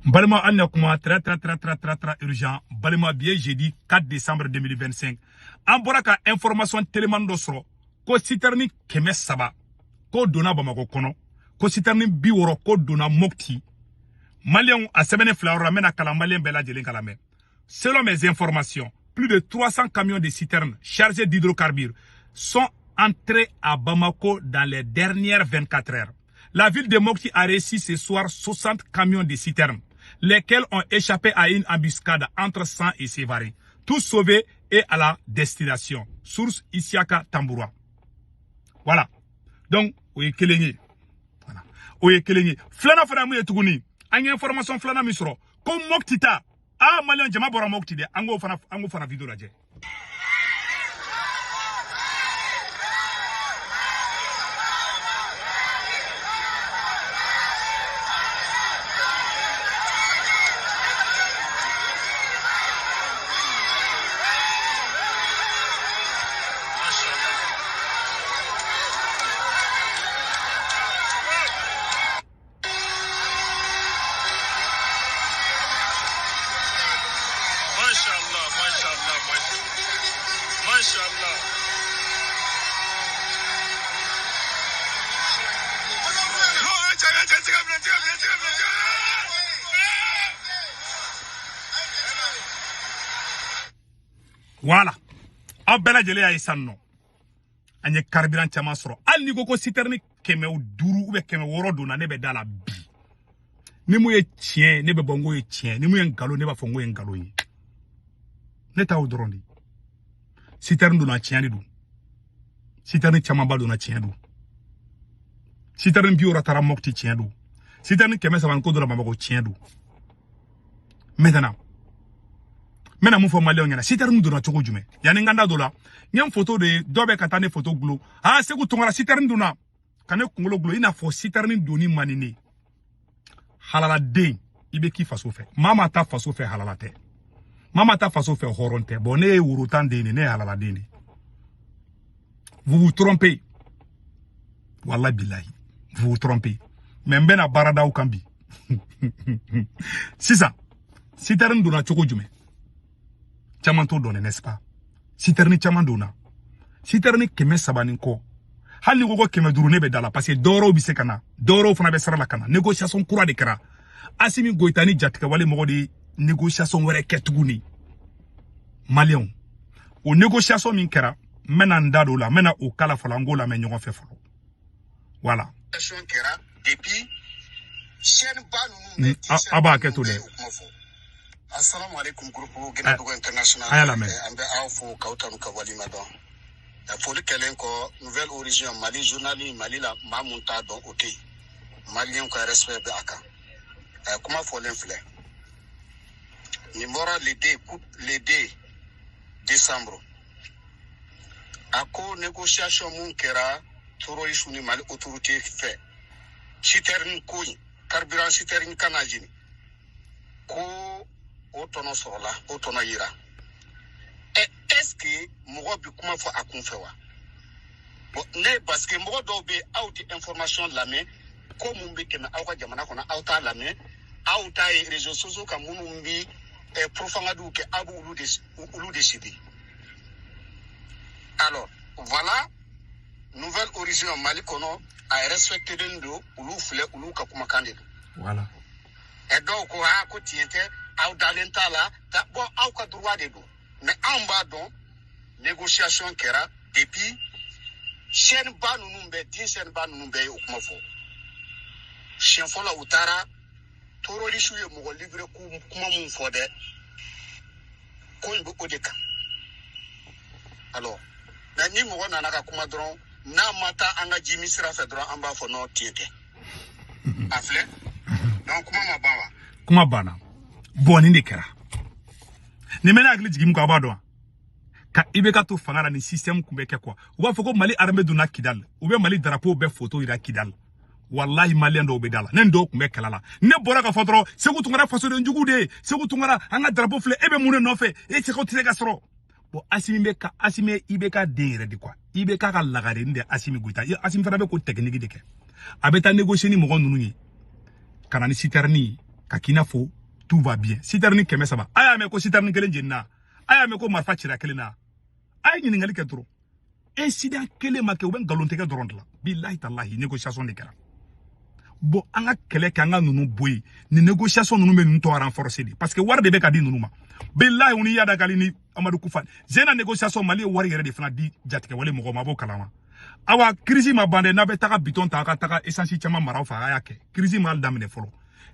Balima an na kuma très très très très très très urgent. Balima, bi ye jeudi 4 décembre 2025. An bɔra ka information telimani dɔ sɔrɔ ko citerne 300 ko donna Bamakɔ kɔnɔ, ko citerne 60 ko donna Mopti. Maliyɛnw, a sɛbɛnnen fila yɔrɔ la, n bɛna kalan maliyɛn bɛɛ lajɛlen kalan mɛn. Selon mes informations, plus de 300 camions de citernes chargés d'hydrocarbures sont entrés à Bamako dans les dernières 24 heures. La ville de Mopti a reçu ce soir 60 camions de citernes, lesquels ont échappé à une embuscade entre 100 et Sévaré. Tous sauvés et à la destination. Source Isiaka Tamboura. Voilà. Donc, o ye kelen ye. Voilà. O ye kelen ye. Filanan fana mun ye tuguni? An ye information filanan min sɔrɔ ko Mopti ta. Ah, maliyɛn jama bɔra Mopti dɛ. An k'o fana vidéo lajɛ. Mashallah, mashallah, mashallah. Voilà. Aw bɛɛ lajɛlen y'a ye sisan nɔ. An ye carburant caman sɔrɔ. Hali n'i ko ko citerne 500 ou bien 600 donna, ne bɛ da la bi. Ni mun ye tiɲɛ ye, ne bɛ bɔ n ko ye tiɲɛ. Ni mun ye nkalon, ne b'a fɔ n ko ye nkalon ye. Ne t'aw dɔrɔn de. Citerne donna, tiɲɛ de don. Citerne camanba donna, tiɲɛ don. Citerne 60 taara Mopti, tiɲɛ don. Citerne 300 ni ko donna Bamakɔ, tiɲɛ don. Maintenant, n bɛna mun fɔ maliyɛnw ɲɛna? Citerne donna cogo jumɛn? Yanni n ka n da don la, n ye photo de ye, dɔ bɛ ka taa ne photo gulon. Ah, Segu Tunkara, citerne donna ka ne kunkolo gulon i n'a fɔ citerne donni man di ne. Halaladen, i bɛ k'i faso fɛ. Maa maa ta faso fɛ halala tɛ. Maa maa ta faso fɛ hɔrɔn tɛ. Bon, ne ye worotan den de, ne ye halaladen de. Vous vous trompez. Wallahi billahi. Vous vous trompez. Mais n bɛna baara d'aw kan bi. Sisan, citerne donna cogo jumɛn? Caman t'o dɔn, n'est-ce pas? Citerne caman donna. Citerne 300 ni kɔ. Hali ni ko ko 500, ne bɛ da la parce que dɔwɛrɛw bɛ se ka na. Dɔwɛrɛw fana bɛ sira la ka na. Négociation kura de kɛra. Asimi Goïta ni jatigɛwale mɔgɔ de ye négociation wɛrɛ kɛ tuguni. Maliyɛnw, o négociation min kɛra, n bɛna n da don o la, n bɛna o kala fɔlɔ, an k'o lamɛn ɲɔgɔn fɛ fɔlɔ. Voilà. Négociation kɛra depuis chaîne ba ninnu bɛɛ. A b'a hakɛ to dɛ. Kuma fɔ. Assalamu alaikum, groupe Guinadogo International. A y'a lamɛn. An bɛ aw fo k'aw tanu ka walima dɔn. Foli kɛlen kɔ, Nouvelle Origine Mali journal, Mali la, maa mun t'a dɔn o tɛ yen. Maliyɛnw ka respect bɛ a kan. Kuma fɔlen filɛ. Nin bɔra le 2 le 2 décembre. A ko négociation mun kɛra terroriste ni Mali autorité fɛ, citerne ko in, carburant citerne kana jini, ko o tɔnɔ sɔrɔla, o tɔnɔ yira. Ɛ, est ce que mɔgɔ bi kuma fɔ a kun fɛ wa? Bon, ne parce que mɔgɔ dɔw bɛ, aw tɛ information lamɛn, ko mun bɛ tɛmɛ aw ka jamana kɔnɔ, aw t'a lamɛn. Aw t'a ye réseaux sociaux kan, minnu bi propagandew kɛ, aw b'olu de olu de suivi. Alors voilà, Nouvelle Origine Mali kɔnɔ, a respecté len don, olu filɛ, olu ka kumakan de don. Voilà. Ɛ, dɔw ko aa ko tiɲɛ tɛ, aw dalen t'a la ta. Bon, aw ka droit de don, mais anw b'a dɔn négociation kɛra depuis chaîne ba ninnu bɛɛ, din chaîne ba ninnu bɛɛ ye o kuma fɔ. Siɲɛ fɔlɔ, u taara terroriste ye mɔgɔ livré kuma mun fɔ dɛ, ko in bɛ o de kan. Alors, mais ni mɔgɔ nana ka kuma dɔrɔn, n'a ma taa an ka ji min sira fɛ dɔrɔn, an b'a fɔ non, tiɲɛ tɛ. A filɛ, donc kuma ma ban wa? Kuma banna. Bon, nin de kɛra. Nin bɛ ne hakili jigin min kɔ, a b'a dɔn wa? Ka IBK to fanga la, ni système kun bɛ kɛ quoi. U b'a fɔ ko Mali armée donna Kidal. U bɛ Mali drapeau bɛɛ photo yira Kidal. Wallahi, maliyɛn dɔw bɛ da la. Ne ni dɔw kun bɛ kɛlɛ la. Ne bɔra ka fɔ dɔrɔn, Segu Tunkara fasoden jugu de ye. Segu Tunkara, an ka drapeau filɛ, e bɛ mun de nɔfɛ? E Segu tɛ se ka sɔrɔ. Bon, Asimi bɛ ka Asimi ye IBK den yɛrɛ de quoi. IBK ka lagarenin de Asimi Goïta. Asimi fana bɛ ko technique de kɛ. A bɛ taa négocier ni mɔgɔ ninnu ye. Ka na ni citerne ye. Ka k'i n'a fɔ tout va bien. Citerne 300. A y'a mɛn ko citerne kelen jenina. A y'a mɛn ko marifa cira kelen na. A ye ɲininkali kɛ dɔrɔn. Incident kelen ma kɛ, u bɛ nkalon tigɛ dɔrɔn de la. Bilahi talahi, négociation de kɛra. Bon, an ka kɛlɛ kɛ, an ka ninnu bɔ yen. Nin négociation ninnu bɛ ninnu tɔ renforcer de. Parce que wari de bɛ ka di ninnu ma. Bilahi, u ni Iyad Ag Ghali ni Amadou Koufa. Zena négociation, Mali ye wari yɛrɛ de fana di jatigɛwale mɔgɔw ma, a b'o kalama. Awa, crise ma ban dɛ, n'a bɛ taga bitɔn ta, a ka taga essence caman mara aw fɛ, a y'a kɛ. Crise ma daminɛ fɔlɔ.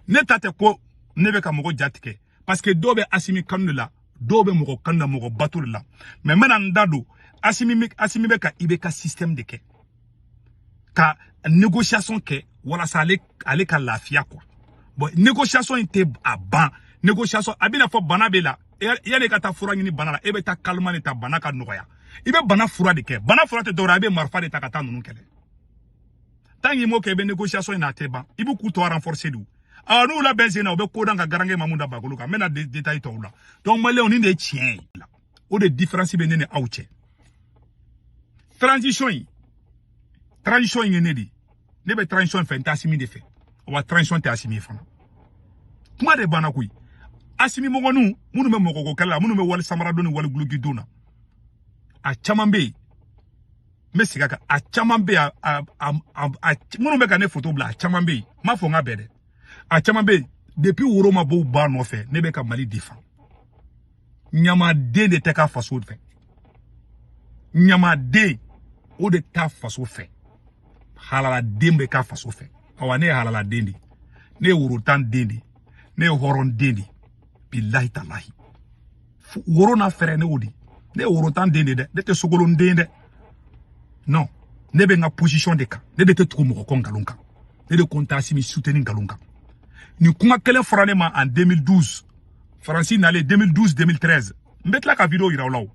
Ne ta tɛ ko ne bɛ ka mɔgɔ jatigɛ. Parce que dɔw bɛ Assimi kanu de la, dɔw bɛ mɔgɔ kanu la, mɔgɔ bato de la. Mais n bɛna n da don Assimi bɛ ka IBK système de kɛ. Ka négociation kɛ walasa ale ka lafiya quoi. Bon, négociation in tɛ a ban. Négociation a bɛna fɔ bana b'e la. Yanni i ka taa fura ɲini bana la, e bɛ taa calmant de ta bana ka nɔgɔya. I bɛ bana fura de kɛ. Bana fura tɛ dɔwɛrɛ ye, i bɛ marifa de ta ka taa ninnu kɛlɛ. Tant qu'il m'o kɛ, i bɛ négociation in na, a tɛ ban. I bɛ k'u tɔ renforcer de. Awɔ, n'u labɛn sen na, u bɛ ko dan ka garankɛ mamu da bakolo kan. N bɛna détail tɔw la. Donc maliyɛnw, nin de ye tiɲɛ ye. O de différence bɛ ne ni aw cɛ. Transition in, transition in ye ne de ye. Ne bɛ transition fɛ, n tɛ Assimi de fɛ. Wa transition tɛ Assimi ye fana. Kuma de banna koyi. Assimi mɔgɔninw minnu bɛ mɔgɔko kɛlɛ la, minnu bɛ wali samara don ni wali guloki don na, a caman bɛ yen. N bɛ segin a kan, a caman bɛ yen, a minnu bɛ ka ne photo bila, a caman bɛ yen. N m'a fɔ n ka bɛɛ dɛ. A caman bɛ yen. Depuis woro ma bɔ u ba nɔfɛ, ne bɛ ka Mali défend. Ɲamaden de tɛ ka faso fɛ. Ɲamaden o de t'a faso fɛ. Halaladen bɛ k'a faso fɛ. Awa, ne ye halaladen de ye. Ne ye worotan den de ye. Ne ye hɔrɔn den de ye. Bilahi talahi. Woro n'a fɛrɛ ne y'o de ye. Ne ye worotan den de ye dɛ. Ne tɛ sogolon den dɛ. Non. Ne bɛ n ka position de kan. Ne de tɛ tugu mɔgɔ kɔ nkalon kan. Ne de ko n t'a Assimi soutenir nkalon kan. Nin kuma kelen fɔra ne ma en 2012. Faransi nalen 2012-2013. N bɛ tila ka vidéo yira aw la o.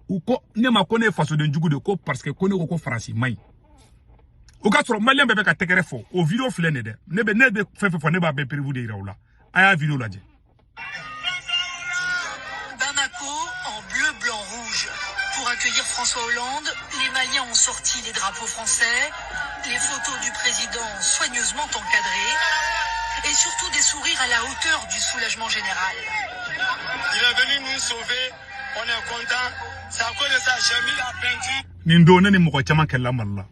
U ko ne ma ko ne ye fasoden jugu de ye, ko parce que ko ne ko ko Faransi man ɲi. O ka sɔrɔ maliyɛn bɛɛ bɛ ka tɛgɛrɛ fɔ. O vidéo filɛ nin ye dɛ. Ne bɛ fɛn fɛn fɔ, ne b'a bɛɛ preuve de yira aw la. A y'a vidéo lajɛ. Bamako en bleu, blanc, rouge. Pour accueillir François Hollande, les Maliens ont sorti les drapeaux français, les photos du président soigneusement encadrées et surtout des sourires à la hauteur du soulagement général. Il est venu nous sauver, on est content. C'est à cause de ça, j'ai mis la peinture. Nin don, ne ni mɔgɔ caman kɛlɛla Mali la.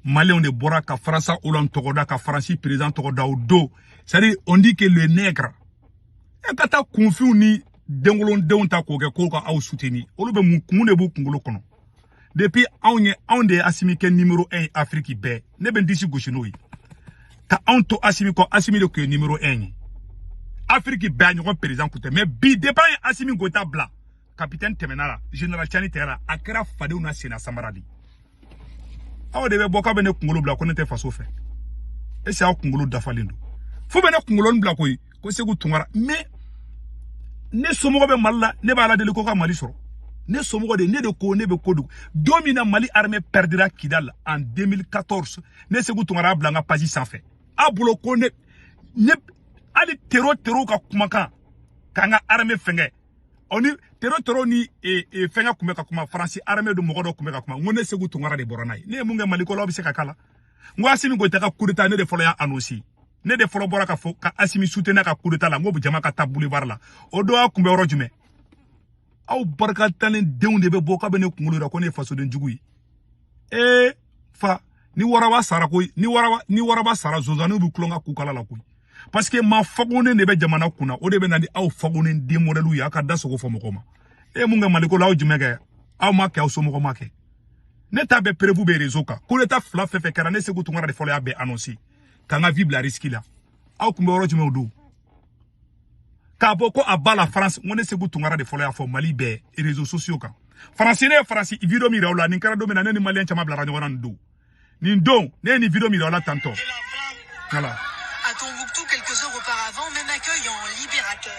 Maliyɛnw de bɔra ka Faransa Hollande tɔgɔ da, ka Faransi président tɔgɔ da o don. C'est-à-dire, on dit que le nègre. E ka taa kunfinw ni denkolondenw ta k'o kɛ k'o ka aw soutenir. Olu bɛ mun kun de b'u kunkolo kɔnɔ? Depuis anw ye, anw de ye Assimi kɛ numéro 1 ye Afrique bɛɛ. Ne bɛ n disi gosi n'o ye. Ka anw to Assimi kɔ, Assimi de tun ye numéro 1 ye. Afrique bɛɛ a ɲɔgɔn président kun tɛ. Mais bi, depuis an ye Assimi Goïta bila, capitaine tɛmɛna la, général Tiani tɛmɛna la, a kɛra fadenw na senna samara de. Aw de bɛ bɔ k'aw bɛ ne kunkolo bila ko ne tɛ faso fɛ. Est ce que aw kunkolo dafalen don? Fo bɛ ne kunkolo bila koyi ko Sékou Tounkara. Mais ne somɔgɔ bɛ Mali la, ne b'a la deli ko ka Mali sɔrɔ. Ne somɔgɔ de, ne de ko ne bɛ ko dogo. Don min na Mali armée perdira Kidal en 2014, ne Sékou Tounkara y'a bila n ka page sanfɛ. A bolo ko ne hali terro terro ka kumakan k'an ka armée fɛngɛ. O ni terro terro ni fɛngɛ kun bɛ ka kuma, Faransi armée do mɔgɔ dɔ kun bɛ ka kuma. N ko ne Sékou Tounkara de bɔra n'a ye. Ne ye mun kɛ Mali ko la, aw bɛ se ka k'a la. N ko Assimi Goïta ka coup d'état, ne de fɔlɔ y'a annoncé. Ne de fɔlɔ bɔra ka fɔ ka Assimi soutenir ka coup d'état la. N ko jama ka taa boulevard la. O don aw kun bɛ yɔrɔ jumɛn? Aw barikatanen denw de bɛ bɔ k'a bɛ ne kunkolo yira ko ne ye fasoden jugu ye. Ee fa, ni waraba sara koyi, ni waraba sara, zonzanniw bɛ tulon ka kukala la koyi. Parce que maa fagonen de bɛ jamana kunna, o de bɛ na ni aw fagonen den modèle ye, aw ka da sogo fɔ mɔgɔw ma. E ye mun kɛ Maliko la, aw jumɛn kɛ? Aw ma kɛ, aw somɔgɔw ma kɛ. Ne ta bɛɛ preuve bɛ réseau kan. Coup d'état fila fɛn fɛn kɛra, ne Sékou Tounkara de fɔlɔ y'a bɛɛ annoncé. K'an ka vie bila risque la. Aw kun bɛ yɔrɔ jumɛn o don? K'a bɔ ko a ba la France, n ko ne Sékou Tounkara de fɔlɔ y'a fɔ Mali bɛɛ réseaux sociaux kan. Faransi, ne ye Faransi vidéo min yira aw la, nin kɛra don min na, ne ni maliyɛn caman bilara ɲɔgɔn na nin don. Nin don, ne ye nin vidéo min yira aw la tantôt. Voilà. À Tombouctou, quelques heures auparavant, même accueil en libérateur.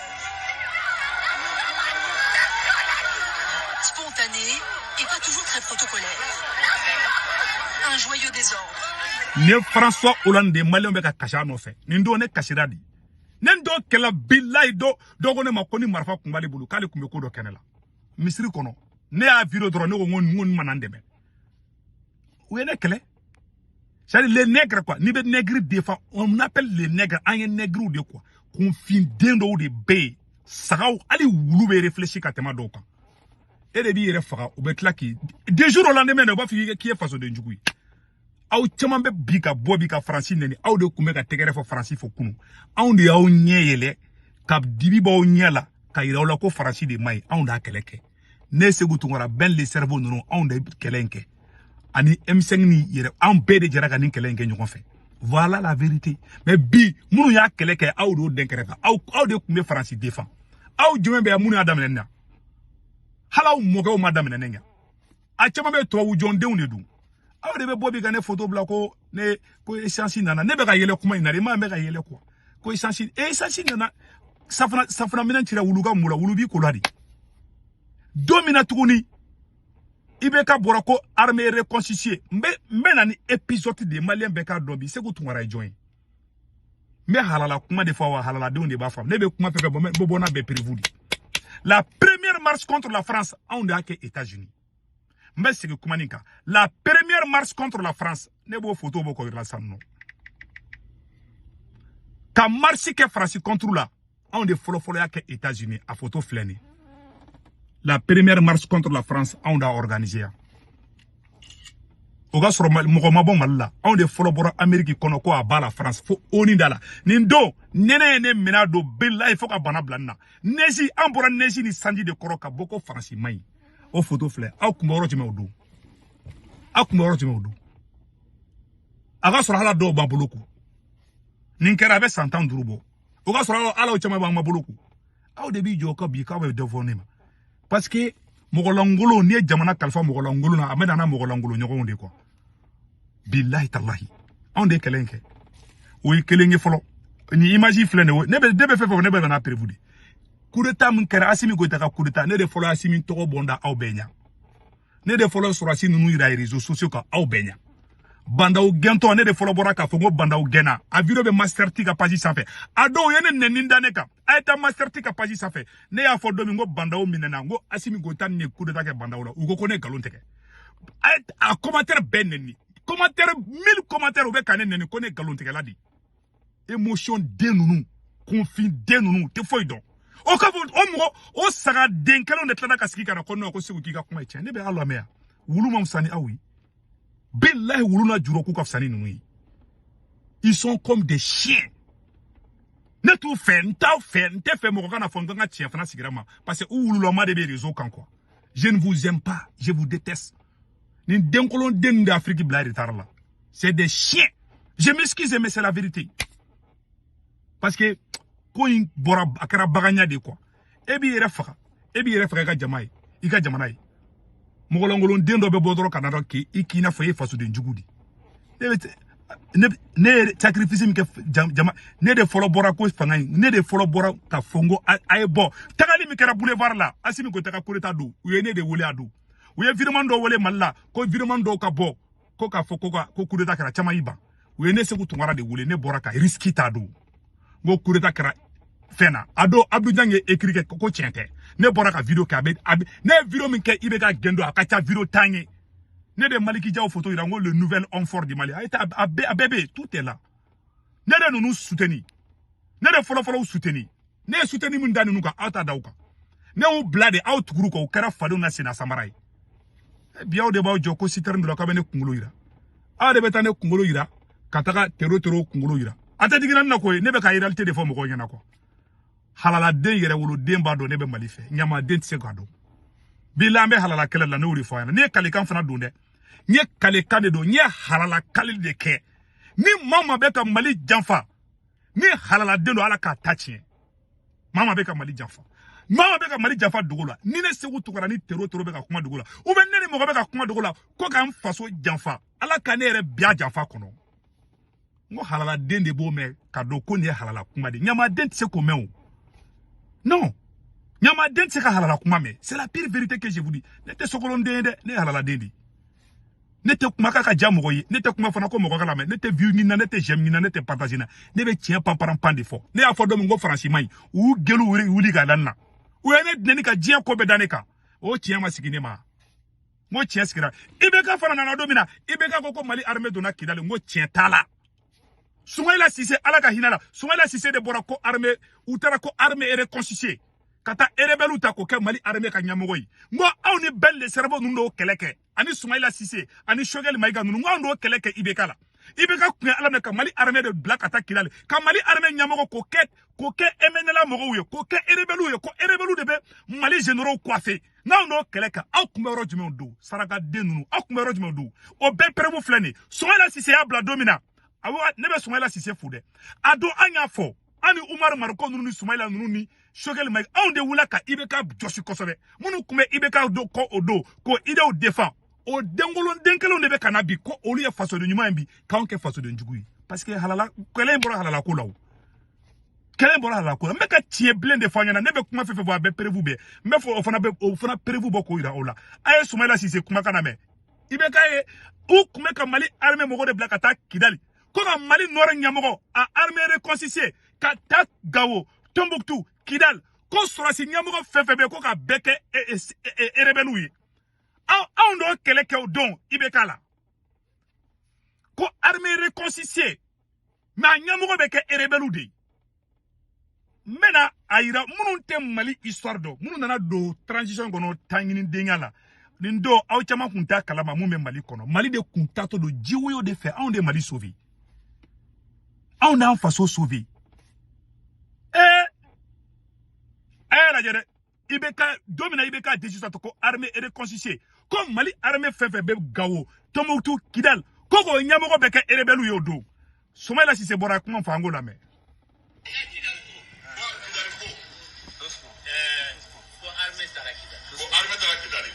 Spontané et pas toujours très protocolaire. Un joyeux désordre. Nin ye François Hollande de maliyɛnw bɛ ka kasi a nɔfɛ. Nin don ne kasira de. Ne don kɛlɛ bilayi dɔ dɔ ko ne ma ko ni marifa kun b'ale bolo k'ale kun bɛ ko dɔ kɛ ne la. Misiri kɔnɔ. Ne y'a vidéo dɔrɔn, ne ko n ko nin mana n dɛmɛ. U ye ne kɛlɛ. C'est-à-dire les nègres quoi. N'i bɛ nègre défend, on appelle les nègres, an ye nègres de quoi. Kunfinden dɔw de bɛ yen, sagaw, hali wulu bɛ réfléchir ka tɛmɛ dɔw kan. E de b'i yɛrɛ faga, u bɛ tila k'i du jour au lendemain u b'a fɔ k'i ye fasoden jugu ye. Aw caman bɛ bi ka bɔ bi ka Faransi nɛni, aw de tun bɛ ka tɛgɛrɛ fɔ Faransi fɔ kunun. Anw de y'aw ɲɛ yɛlɛ ka dibi b'aw ɲɛ la ka yira aw la ko Faransi de man ɲi. Anw de y'a kɛlɛ kɛ. Ne Sekou Tounkara, Ben le cerveau ninnu, anw de kɛlɛ in kɛ ani M5 ni yɛrɛ, anw bɛɛ de jɛra ka nin kɛlɛ in kɛ ɲɔgɔn fɛ. Voilà la vérité. Mais bi, minnu y'a kɛlɛ kɛ, aw de y'o den kɛrɛfɛ. Aw de tun bɛ Faransi défend. Aw jumɛn bɛ yan minnu y'a daminɛ nin na? Hali aw mɔkɛw ma daminɛ ne ɲɛ. A caman bɛ tubabu jɔndenw de dun. Aw de bɛ bɔ bi ka ne photo bila ko ne ko essence nana. Ne bɛ ka yɛlɛ kuma in na de, i ma, n bɛ ka yɛlɛ quoi, ko essence nana. Safuna minɛn cira wulu ka mun la? Wulu b'i ko la de. Don min na tuguni IBK bɔra ko armée reconstituée, n bɛ na ni épisode de malien bɛɛ k'a dɔn bi Sekou Tounkara ye jɔn ye. N bɛ halala kuma de fɔ wa, halaladenw de b'a faamu. Ne bɛ kuma fɛn fɛn bɔ, n bɛ bɔ n'a bɛɛ preuve de. La première marche contre la France, anw de y'a kɛ États-Unis. N bɛ segin kuma nin kan. La première marche contre la France, ne b'o photo bɔ k'o yira sisan nɔ. Ka marche kɛ Faransi contre la, anw de fɔlɔ-fɔlɔ y'a kɛ États-Unis. A photo filɛ nin. La première marche contre la France, anw d'a organisé yan. O ka sɔrɔ mɔgɔ ma bɔ Mali la, anw de fɔlɔ bɔra Amérique kɔnɔ ko a b'a la France fo ONU da la. Nin don nɛnɛ ye ne minɛ a don, bilahi, fo ka bana bila n na. Nɛsi, an bɔra nɛsi ni sanji de kɔrɔ ka bɔ ko Faransi man ɲi. O photo filɛ. Aw kun bɛ yɔrɔ jumɛn o don? Aw kun bɛ yɔrɔ jumɛn o don? A ka sɔrɔ hala dɔw b'an bolo ko nin kɛra, a bɛ san 15 bɔ. O ka sɔrɔ ala caman b'an ma bolo ko aw de b'i jɔ ka bi k'aw bɛ dɔ fɔ ne ma, parce que mɔgɔlankolon, n'i ye jamana kalifa mɔgɔlankolon na, a bɛ na n'a mɔgɔlankolon ɲɔgɔnw de quoi. Bilahi talahi, anw de ye kɛlɛ in kɛ. O ye kelen ye fɔlɔ. Ni image filɛ nin ye, ne bɛ fɛn fɛn fɔ, ne bɛ na preuve de. Coup d'état min kɛra, Assimi Goïta ka coup d'état, ne de fɔlɔ Assimi tɔgɔ bɔ n da aw bɛɛ ɲɛ. Ne de fɔlɔ sɔrɔsi ninnu yira réseaux sociaux kan aw bɛɛ ɲɛ. Bah N'Daw gɛntɔ, ne de fɔlɔ bɔra k'a fɔ ko Bah N'Daw gɛnna. A vidéo bɛ Master T ka page sanfɛ. A dɔw ye ne nɛni da ne kan. A ye taa Master T ka page sanfɛ. Ne y'a fɔ don min ko Bah N'Daw minɛna, n ko Assimi Goïta ni coup d'état kɛ Bah N'Daw la, u ko ko ne nkalon tigɛ. A ye a commentaire bɛɛ nɛni, commentaire, 1000 commentaire, u bɛ ka ne nɛni ko ne nkalon tigɛla de. Émotion den ninnu, kunfin den ninnu tɛ foyi dɔn. O ka fɔ o mɔgɔ o saga den kelenw de tilala ka sigi ka na ko non, ko Sekou k'i ka kuma ye tiɲɛ. Ne bɛ aw lamɛn yan. Wulu ma fisa ni aw ye, bilahi. Wulu n'a juro k'u ka fisa ni ninnu ye. Ils sont comme des chiens. Ne t'u fɛ, n t'aw fɛ, n tɛ fɛ mɔgɔ kana fɔ n ka tiɲɛ fana sigira ma, parce que u wululama de bɛ réseau kan quoi. Je ne vous aime pas, je vous déteste. Nin denkolon den ninnu de Afrique bila retard la. C'est des chiens. Je m'excuse, mais c'est la vérité, parce que ko in bɔra, a kɛra baganya de quoi. E b'i yɛrɛ faga, e b'i yɛrɛ faga i ka jama ye, i ka jamana ye. Mɔgɔlankolon den dɔ bɛ bɔ dɔrɔn ka na dɔn k'i k'i n'a fɔ e ye fasoden jugu de. Ne bɛ ne ye sacrifice min kɛ jama, ne de fɔlɔ bɔra ko fanga in, ne de fɔlɔ bɔra ka fɔ n ko a ye bɔ. Tagali min kɛra boulevard la, Assimi Goïta ka coup d'état don, u ye ne de wele a don. U ye virement dɔw wele Mali la ko virement dɔw ka bɔ ko k'a fɔ ko ka ko coup d'état kɛra, caman y'i ban. U ye ne Sekou Tounkara de wele, ne bɔra ka risque ta don n ko coup d'état kɛra fɛn na. A don Abdou Niang ye écrit kɛ ko tiɲɛ tɛ. Ne bɔra ka vidéo kɛ, a bɛ ne ye vidéo min kɛ, i bɛ ka gɛn don, a ka ca vidéo 10 ye. Ne de Maliki Diaw photo yira n ko le nouvel homme fort du Mali. A ye taa, a bɛɛ bɛ yen, tout est là. Ne de ninnu soutenu, ne de fɔlɔ fɔlɔ soutenu. Ne ye soutenu min da ninnu kan, aw t'a da o kan. Ne y'u bila de, aw tuguru kɔ, o kɛra fadenw na senna samara ye. Bi aw de b'aw jɔ ko citerne dɔ la k'aw bɛ ne kunkolo yira. Aw de bɛ taa ne kunkolo yira ka taga tero tero kunkolo yira. A tɛ digira ne na koyi, ne bɛ ka réalité de fɔ mɔgɔw ɲɛna quoi. Halaladen yɛrɛ woloden b'a dɔn ne bɛ Mali fɛ, ɲamaden tɛ se k'a dɔn. Bi la an bɛ halala kɛlɛ la, ne y'o de fɔ a ɲɛna. Ne ye kalekan fana don dɛ, n ye kalekan de don, n ye halala kali de kɛ. Ni maa maa bɛ ka Mali janfa, ni halaladen don, Ala k'a ta tiɲɛ. Maa maa bɛ ka Mali janfa, maa maa bɛ ka Mali janfa dogo la, ni ne Sekou Tounkara ni tero tero bɛ ka kuma dogo la, ou bien ne ni mɔgɔ bɛ ka kuma dogo la ko k'an faso janfa, Ala ka ne yɛrɛ biya janfa kɔnɔ. N ko halaladen de b'o mɛn ka dɔn ko nin ye halala kuma de ye. Ɲamaden tɛ se k'o mɛn o. Non, ɲamaden tɛ se ka halala kuma mɛn. C'est la pire vérité que je vous dis. Ne tɛ sokolonden ye dɛ, ne ye halaladen de ye. Ne tɛ kuma k'a ka diya mɔgɔ ye, ne tɛ kuma fana ko mɔgɔ ka lamɛn. Ne tɛ vue ɲini na, ne tɛ j'aime ɲini na, ne tɛ partage na. Ne bɛ tiɲɛ panparan pan de fɔ. Ne y'a fɔ don min ko Faransi man ɲi, u y'u gelu wuli ka da n na, u ye ne nɛni ka diɲɛ ko bɛɛ da ne kan. O tiɲɛ ma sigi ne ma. N ko tiɲɛ sigira. IBK fana nana don min na, IBK ko ko Mali armée donna Kidali, n ko tiɲɛ t'a la. Soumaïla Cissé, ala ka hinɛ la, Soumaïla Cissé de bɔra ko armée, u taara ko armée reconstituée ka taa rebelle ta k'o kɛ Mali armée ka ɲɛmɔgɔ ye. N ko aw ni Ben le cerveau ninnu d'o kɛlɛ kɛ, ani Soumaïla Cissé ani Choguel Maïga ninnu, n ko anw d'o kɛlɛ kɛ IBK la. IBK kun ye ala minɛ ka Mali armée de bila ka taa Kidali, ka Mali armée ɲɛmɔgɔ k'o kɛ MNLA mɔgɔw ye, k'o kɛ rebelle ye, ko rebelle de bɛ Mali généraux coiffé. N'anw d'o kɛlɛ kɛ, aw kun bɛ yɔrɔ jumɛn don? Sarakaden ninnu, aw kun bɛ yɔrɔ jumɛn don? O bɛɛ preuve filɛ nin ye. Soumaïla Cissé y'a bila don min na, awɔ, ne bɛ Soumaïla Cissé fo dɛ. A don an y'a fɔ, an ni Umaru Mariko ninnu ni Soumaïla ninnu ni Choguel Maïga, anw de wulila ka IBK jɔsi kosɛbɛ. Minnu tun bɛ IBK do kɔ o don k'o idéew défend, o denkolon den kelenw de bɛ ka na bi ko olu ye fasoden ɲuman ye bi, k'anw kɛ fasoden jugu ye, parce que halala kɛlɛ in bɔra halala ko la. O kɛlɛ in bɔra halala ko la. N bɛ ka tiɲɛ bilen de fɔ aw ɲɛna. Ne bɛ kuma fɛn fɛn fɔ, a bɛɛ preuve bɛ. N bɛ fɔ o fana bɛ o fana preuve bɔ k'o yira aw la. A ye Soumaïla Cissé kumakan lamɛn. IBK ye, u tun bɛ ka Mali armée mɔgɔ de bila ka taa Kidali, ko ka Mali nord ɲɛmɔgɔ a armée reconstituée ka taa Gawo, Tombouctou, Kidal, ko sɔrɔsi ɲɛmɔgɔ fɛn fɛn bɛ yen, ko ka bɛɛ kɛ rebelle ye. Aw, anw d'o kɛlɛ kɛ o don IBK la, ko armée reconstituée, mais a ɲɛmɔgɔ bɛ kɛ rebelle de ye. N bɛna a yira minnu tɛ Mali histoire dɔn, minnu nana don transition kɔnɔ taɲinidenya la nin don, aw caman kun t'a kalama mun bɛ Mali kɔnɔ. Mali de kun taatɔ don jiwoyo de fɛ. Anw de Mali sauver, anw d'an faso sauver. A y'a lajɛ dɛ. IBK, don min na IBK décision ta ko armée reconstituée, ko Mali armée fɛn fɛn bɛ Gawo, Tombouctou, Kidal, ko k'o ɲɛmɔgɔ bɛ kɛ rebelle ye, o don Soumaïla Cissé bɔra kuma fɔ, an k'o lamɛn. Ko armée taara Kidali. Ko armée taara Kidali.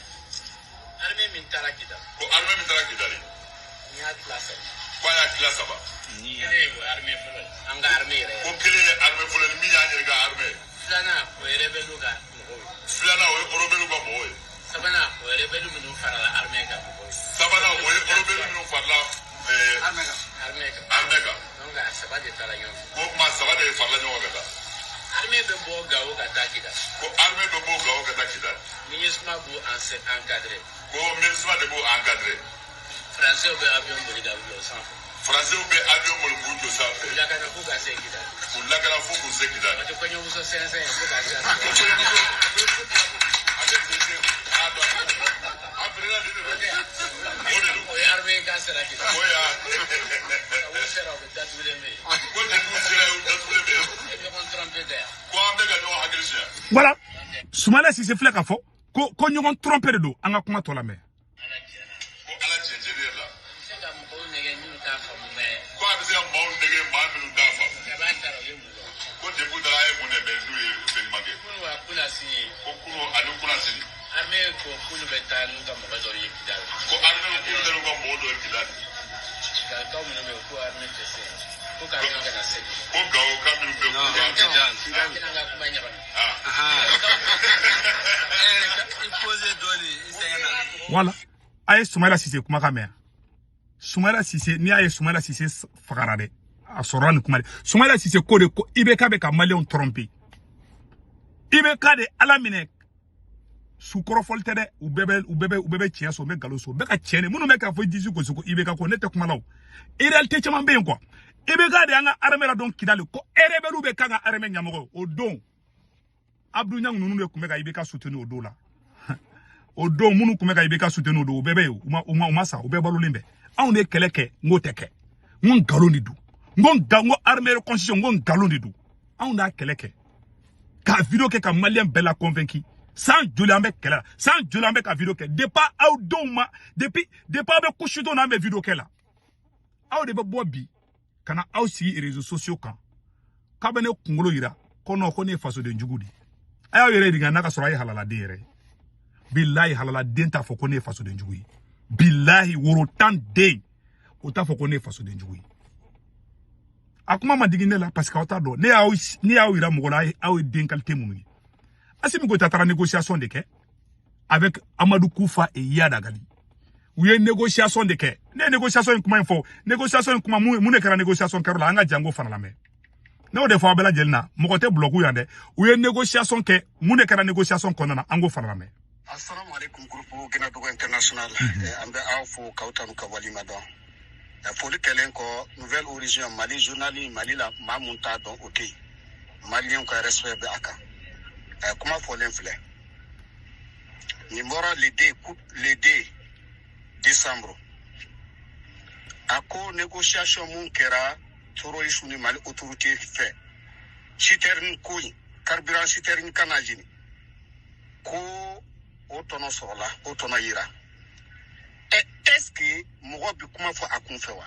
Armée min taara Kidali. Ko armée min taara Kidali. N y'a tila saba. Ko a y'a tila saba. Kelen ye o ye armée fɔlɔ ye. An ka armée yɛrɛ. Ko kelen ye armée fɔlɔ ye min y'an yɛrɛ ka armée ye. Filanan, o ye rebelle ka mɔgɔw ye. Filanan, o ye rebelle ka mɔgɔw ye. Sabanan, o ye rebelle minnu farala armée kan mɔgɔw ye. Sabanan, o ye rebelle minnu farala Armée kan. Armée kan. Armée kan. Donc a saba de taara ɲɔgɔn fɛ. Ko maa saba de farala ɲɔgɔn kan ka taa. Armée bɛ bɔ Gawo ka taa Kidali. Ko armée bɛ bɔ Gawo ka taa Kidali. MINUSMA b'u encadré. Ko MINUSMA de b'u encadré. Français bɛ avion boli ka bila o sanfɛ. Français bɛ avion boli k'u jɔ sanfɛ. U lakana f'u ka se Kidali. K'u lakana fo k'u se Kidali. O tɛ kɔɲɔmuso sɛnsɛn ye fo ka se. Ko kɔɲɔmuso a bɛ sen a dɔn a pirila de don, o de don. O ye armée ka sera Kidali. O y'a. U sera, u bɛ datugulen bɛ yen. Ko depuis u sera yen, u datugulen bɛ yen. E ɲɔgɔn tromper tɛ yan. Ko an bɛ ka ɲɔgɔn hakili siɲɛ. Voilà, Soumaïla Cissé filɛ k'a fɔ ko ɲɔgɔn tromper de don. An ka kuma tɔ lamɛn. Ala tiɲɛna. Ko ala tiɲɛ tiɲɛ yɛrɛ la. N bɛ se ka mɔgɔw nɛgɛ minnu t'a faamu mais. Ko a bɛ se ka maaw nɛgɛ, maa minnu t'a faamu. Kab'a taara, u ye mun dɔn? Ko depuis taara, a ye mun de mɛn n'u ye fɛn ɲuman kɛ? Kunu wa kunasini. Ko kunu ani kunasini. Armée ko k'olu bɛ taa n'u ka mɔgɔ dɔw ye Kidali. Ko armée ko k'olu bɛ n'u ka mɔgɔ dɔw ye Kidali. Galikaw minnu bɛ yen, ko armée tɛ se yen. Ko k'avion kana segin. Ko Gawo ka minnu bɛ yen, k'u ka. An tɛna an ka kuma ɲagami. Ah. I posé dɔɔni, i sɛgɛnna. Voilà, a ye Soumaïla Cissé kumakan mɛn. Soumaïla Cissé, n'i y'a ye Soumaïla Cissé fagara dɛ, a sɔrɔla nin kuma de. Soumaïla Cissé ko de ko IBK bɛ ka maliyɛnw tromper. IBK de ala minɛ su kɔrɔfɔli tɛ dɛ. U bɛɛ bɛ tiɲɛ sɔrɔ, u bɛ nkalon sɔrɔ, u bɛ ka tiɲɛ de. Minnu bɛ k'a fɔ disi gosi ko IBK ko ne tɛ kuma la, o réalité caman bɛ yen quoi. IBK de y'an ka armée ladon Kidali, ko rebelle bɛ k'an ka armée ɲɛmɔgɔ ye. O don Abdou Niang ninnu de tun bɛ ka IBK soutenir o don la. O don minnu tun bɛ ka IBK soutenir o don, u bɛɛ bɛ yen, u ma sa, u bɛɛ balolen bɛ. Anw de ye kɛlɛ kɛ, n k'o tɛ kɛ, n ko nkalon de don, n ko nka n ko armée reconstitution, n ko nkalon de don. Anw de y'a kɛlɛ kɛ ka vidéo kɛ ka maliyɛn bɛɛ la convaincu. San joli an bɛ kɛlɛ la, san joli an bɛ ka vidéo kɛ depuis aw denw ma, depuis aw bɛ kusi don na, an bɛ vidéo kɛ la. Aw de bɛ bɔ bi ka na aw sigi réseaux sociaux kan k'aw bɛ ne kunkolo yira ko non, ko ne ye fasoden jugu de ye. A y'aw yɛrɛ ɲininka n'a ka sɔrɔ a ye halaladen yɛrɛ ye. Bilahi, halaladen t'a fɔ ko ne ye fasoden jugu ye. Bilahi, woro tan den o t'a fɔ ko ne ye fasoden jugu ye. A kuma ma digi ne la parce que aw t'a dɔn. Ne y'aw yira mɔgɔ la, aw ye den qualité minnu ye. Assimi Goïta taara négociation de kɛ avec Amadou Koufa et Iyad Ag Ghali. U ye négociation de kɛ. Ne ye négociation in kuma in fɔ, négociation in kuma, mun de kɛra négociation kɛyɔrɔ la? An ka jango fana lamɛn. Ne y'o de fɔ aw bɛɛ lajɛlen na, mɔgɔ tɛ bloquer yan dɛ. U ye négociation kɛ, mun de kɛra négociation kɔnɔna na? An k'o fana lamɛn. Assalamu alaikum, groupe Guinadogo International. An bɛ aw fo k'aw tanu ka walima dɔn. Foli kɛlen kɔ, Nouvelle Horizon Mali journal, Mali la, maa mun t'a dɔn, o tɛ yen. Maliyɛnw ka respect bɛ a kan. Kuma fɔlen filɛ, nin bɔra le 2, le 2 décembre. A ko négociation mun kɛra terroriste ni Mali autorité fɛ, citerne ko in, carburant citerne kana jini, ko o tɔnɔ sɔrɔla, o tɔnɔ yira. Ɛ, est ce que mɔgɔ bɛ kuma fɔ a kun fɛ wa?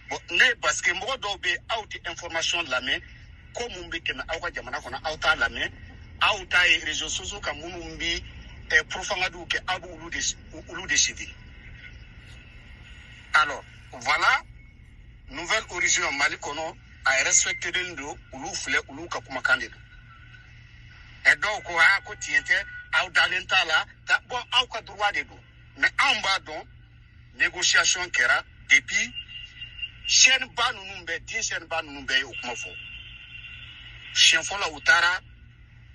Bon, ne, parce que mɔgɔ dɔw bɛ yen, aw tɛ information lamɛn. Ko mun bɛ tɛmɛ aw ka jamana kɔnɔ, aw t'a lamɛn. Aw t'a ye réseaux sociaux kan, minnu bɛ propagande kɛ, aw b'olu de olu de suivi. Alors voilà, Nouvelle Horizon Mali kɔnɔ, a respecté don. Olu filɛ, olu ka kumakan de don. Ɛ, dɔw ko aa, ko tiɲɛ tɛ, aw dalen t'a la. Bon, aw ka droit de don, mais anw b'a dɔn négociation kɛra. Depuis chaîne ba ninnu bɛɛ, diɲɛ chaîne ba ninnu bɛɛ ye o kuma fɔ. Siɲɛ fɔlɔ, u taara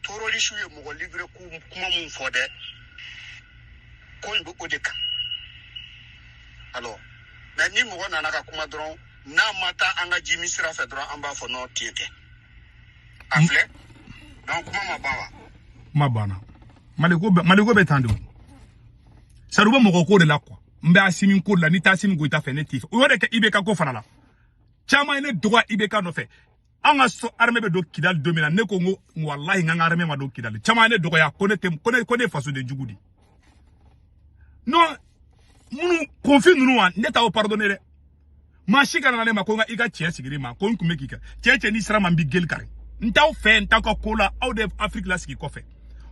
terroriste ye mɔgɔ livré ku kuma mun fɔ dɛ, ko in bɛ o de kan. Alors, mais ni mɔgɔ nana ka kuma dɔrɔn, n'a ma taa an ka jimi sira fɛ dɔrɔn, an b'a fɔ non, tiɲɛ tɛ. A filɛ, donc kuma ma ban wa? Kuma banna. Maliko bɛ, Maliko bɛ tan de. O sari, u bɛ mɔgɔ ko de la quoi. N bɛ Asimi ko de la. N'i tɛ Asimi Goyita fɛ, ne t'i fɛ. O y'o de kɛ IBK ko fana la. Caman ye ne dɔgɔya IBK nɔfɛ. An ka so armée bɛ don Kidali don min na, ne ko n ko walahi, n ka armée ma don Kidali. Caman ye ne dɔgɔya ko ne tɛ, ko ne ye fasoden jugu de. Non, minnu kunfin ninnu wa, ne t'aw pardonner dɛ. Maa si kana na ne ma ko n ka i ka tiɲɛ sigiri ma, ko n kun bɛ k'i kɛ cɛ. Cɛ, n'i sera ma, n b'i geli kari. N t'aw fɛ, n t'aw ka ko la. Aw de Afrique lasigi kɔfɛ.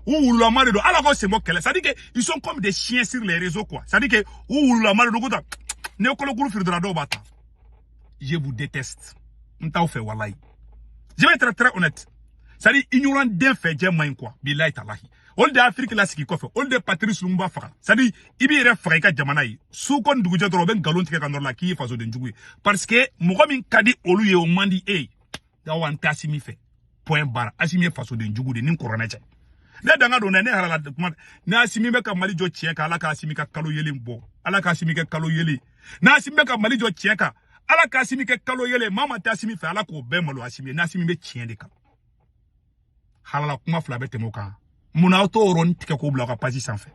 U wululama de don. Ala k'aw sen bɔ kɛlɛ. C'est à dire que ils sont comme des chiens sur les réseaux quoi. C'est à dire que u wululama de don ko tan. Ne kolokuru fili dɔrɔn, dɔw b'a ta. Je vous déteste, n t'aw fɛ walayi. Je vais être très honnête, c'est à dire ignorant den fɛ jɛ man ɲi quoi. Bilayi talahi, olu de Afrique lasigi kɔfɛ, olu de Patrice Lumumba faga. C'est à dire i b'i yɛrɛ faga i ka jamana ye. Su ko ni dugujɛ dɔrɔn, u bɛ nkalon tigɛ ka nɔrɔ la k'i ye fasoden jugu ye, parce que mɔgɔ min ka di olu ye, o man di e ye. Awa, n tɛ Asimi fɛ, point barre. Asimi ye fasoden jugu de ni n kɔrɔnɛ cɛ. Ne danga don dɛ, ne halala kuma. Ni Asimi bɛ ka Mali jɔ tiɲɛ kan, Ala ka Asimi ka kalo yelen bɔ. Ala ka Asimi kɛ kalo yelen. Ni Asimi bɛ ka Mali jɔ tiɲɛ kan, Ala ka Asimi kɛ kalo yelen. Maa maa tɛ Asimi fɛ, Ala k'o bɛɛ malo Asimi ye. Ni Asimi bɛ tiɲɛ de kan, halala kuma fila bɛ tɛmɛ o kan. Munna aw t'o yɔrɔnin tigɛ k'o bila aw ka page sanfɛ?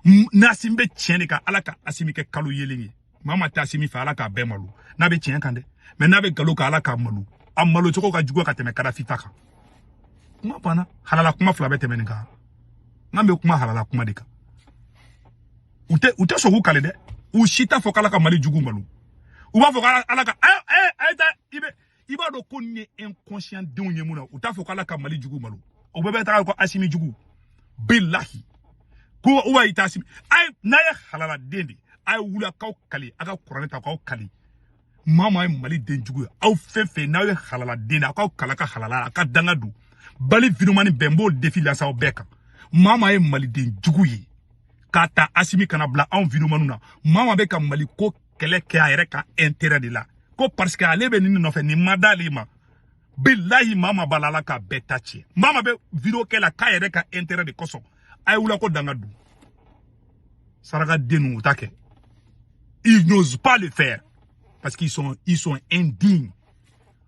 Ni Asimi bɛ tiɲɛ de kan, Ala ka Asimi kɛ kalo yelen ye. Maa maa tɛ Asimi fɛ, Ala k'a bɛɛ malo n'a bɛ tiɲɛ kan dɛ. Mais n'a bɛ nkalon kan, Ala k'a malo. A malo cogo ka jugu ka tɛmɛ Kadafi ta kan. Kuma banna. Halala kuma fila bɛ tɛmɛ nin kan. N'an bɛ kuma halala kuma de kan, u tɛ sɔn k'u kale dɛ. U si t'a fɔ k'Ala ka Mali jugu malo. U b'a fɔ k'Ala ka a ye taa. I b'a dɔn ko nin ye inconscient denw ye. Mun na u t'a fɔ k'Ala ka Mali jugu malo? U bɛɛ bɛ taga ko Asimi jugu. Bilahi, ko u b'a i t'a Asimi. A ye, n'a ye halala den de, a ye wuli a k'aw kale, a ka kuranɛ ta k'aw kale. Maa maa ye Mali den jugu ye, aw fɛn fɛn n'aw ye halala den de, aw k'aw kala ka halala, a ka danga don. Bali vidéoman bɛɛ, n b'o défi lase aw bɛɛ kan. Maa maa ye maliden jugu ye, k'a ta Asimi kana bila anw vidéomanw na. Maa maa bɛ ka Mali ko kɛlɛ kɛ a yɛrɛ ka intérêt de la, ko parce que ale bɛ nin nɔfɛ, nin ma d'ale ma. Bilahi, maa maa b'a la, Ala k'a bɛɛ ta tiɲɛ. Maa maa bɛ vidéo kɛ la k'a yɛrɛ ka intérêt de kosɔn, a ye wula ko danga don. Saraka den ninnu, u t'a kɛ. Ils n'osent pas le faire parce qu'ils sont indignes.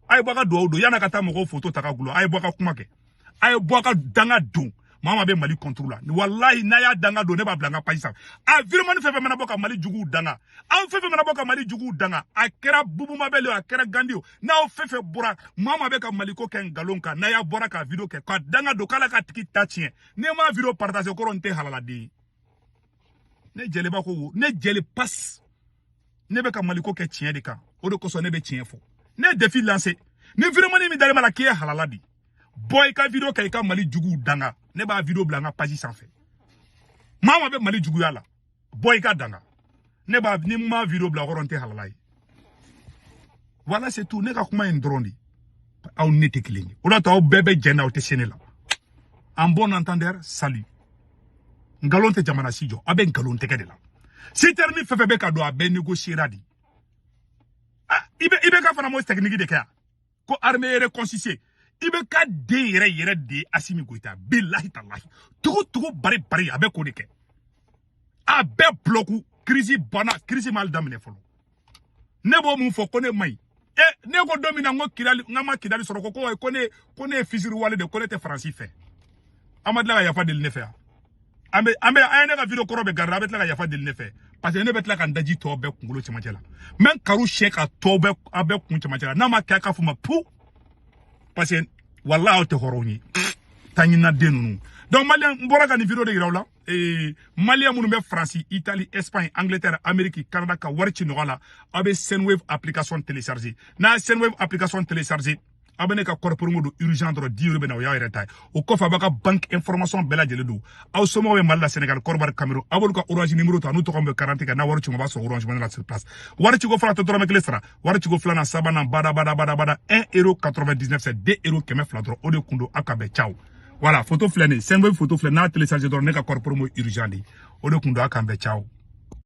A ye bɔ a ka duwawu don yan'a ka taa mɔgɔw photo ta ka gulɔ. A ye bɔ a ka kuma kɛ, a ye bɔ a ka danga don. Maa maa bɛ Mali contre la, walahi, n'a y'a danga don, ne b'a bila n ka page sanfɛ. A vidéoman fɛn fɛn mana bɔ ka Mali juguw danga, aw fɛn fɛn mana bɔ ka Mali juguw danga, a kɛra Bubu Mabɛli o, a kɛra Gandi o, n'aw fɛn fɛn bɔra, maa maa bɛ ka Mali ko kɛ nkalon kan, n'a y'a bɔra ka vidéo kɛ ka danga don k'Ala ka tigi ta tiɲɛ, ne m'a vidéo partager, kɔrɔ n tɛ halaladen ye. Ne jeliba ko wo, ne jeli pas, ne bɛ ka Mali ko kɛ tiɲɛ de kan. O de kosɔn ne bɛ tiɲɛ fɔ. Ne ye défi lancé. Ni vidéoman min dalen b'a la k'i ye halala di, bɔ i ka vidéo kɛ i ka Mali juguw danga, ne b'a vidéo bila n ka page sanfɛ. Maa maa bɛ Mali juguya la, bɔ i ka danga, ne b'a ni n ma vidéo bila, kɔrɔ n tɛ halala ye. Voilà, c'est tout. Ne ka kuma in dɔrɔn de, aw ne tɛ kelen ye. O de y'a to aw bɛɛ bɛ jɛ na, aw tɛ se ne la. En bon entendeur, salut. Nkalon tɛ jamana si jɔ. Aw bɛ nkalon tɛgɛ de la. Citerne fɛn fɛn bɛ ka don, a bɛɛ négocier de. Ah, i bɛ ka fana m'o technique de kɛ yan ko armée reconstituée. I bɛ ka den yɛrɛ yɛrɛ de ye Asimi Goyita. Bilahi talahi, tugu tugu bari bari, a bɛ k'o de kɛ. A bɛɛ bloqué. Crise banna, crise ma hali daminɛ fɔlɔ. Ne b'o mun fɔ ko ne man ɲi? E ne ko don min na n ko Kidali, n ma Kidali sɔrɔ, ko ne ye fisiriwale de, ko ne tɛ Faransi fɛ. An ma tila ka yafa deli ne fɛ yan. An bɛ an ye ne ka vidéo kɔrɔ bɛ garder, a bɛ tila ka yafa deli ne fɛ, parce que ne bɛ tila ka n daji tɔ bɛɛ kunkolo cɛmancɛ la. N bɛ n karu siɲɛ ka tɔ bɛɛ a bɛɛ kun cɛmancɛ la. N'a ma kɛ, a ka fɔ ma pu, parce que walahi aw tɛ hɔrɔnw ye, taɲina den ninnu. Donc malien, n bɔra ka nin vidéo de yira aw la. Malien minnu bɛ Faransi, Italie, Espagne, Angleterre, Amérique, Canada, ka wari ci nɔgɔya la, aw bɛ Sendwave application télécharger. N'a ye Sendwave application télécharger, aw bɛ ne ka code promo don urgent dɔrɔn, 10 euros bɛ na, o y'aw yɛrɛ ta ye. O kɔfɛ, a b'a ka banque information bɛɛ lajɛlen don. Aw somɔgɔw bɛ Mali la, Sénégal, Côte d'Ivoire, Cameroun, aw b'olu ka Orange numéro ta n'u tɔgɔ min bɛ carte kan. N'a wari ci, o b'a sɔrɔ Orange Money la sur place. Wari ciko fɔlɔ, tɛ dɔrɔmɛ kelen sara. Wari ciko filanan, sabanan, bada bada bada bada, 1 euro 99, c'est 2 euros 200 dɔrɔn. O de kun don. Aw ka bɛn, ciao. Voilà, photo filɛ nin ye, Sendwave photo filɛ. N'a télécharger dɔrɔn, ne ka code promo urgent de, o de kun don. Aw k'an bɛn, ciao.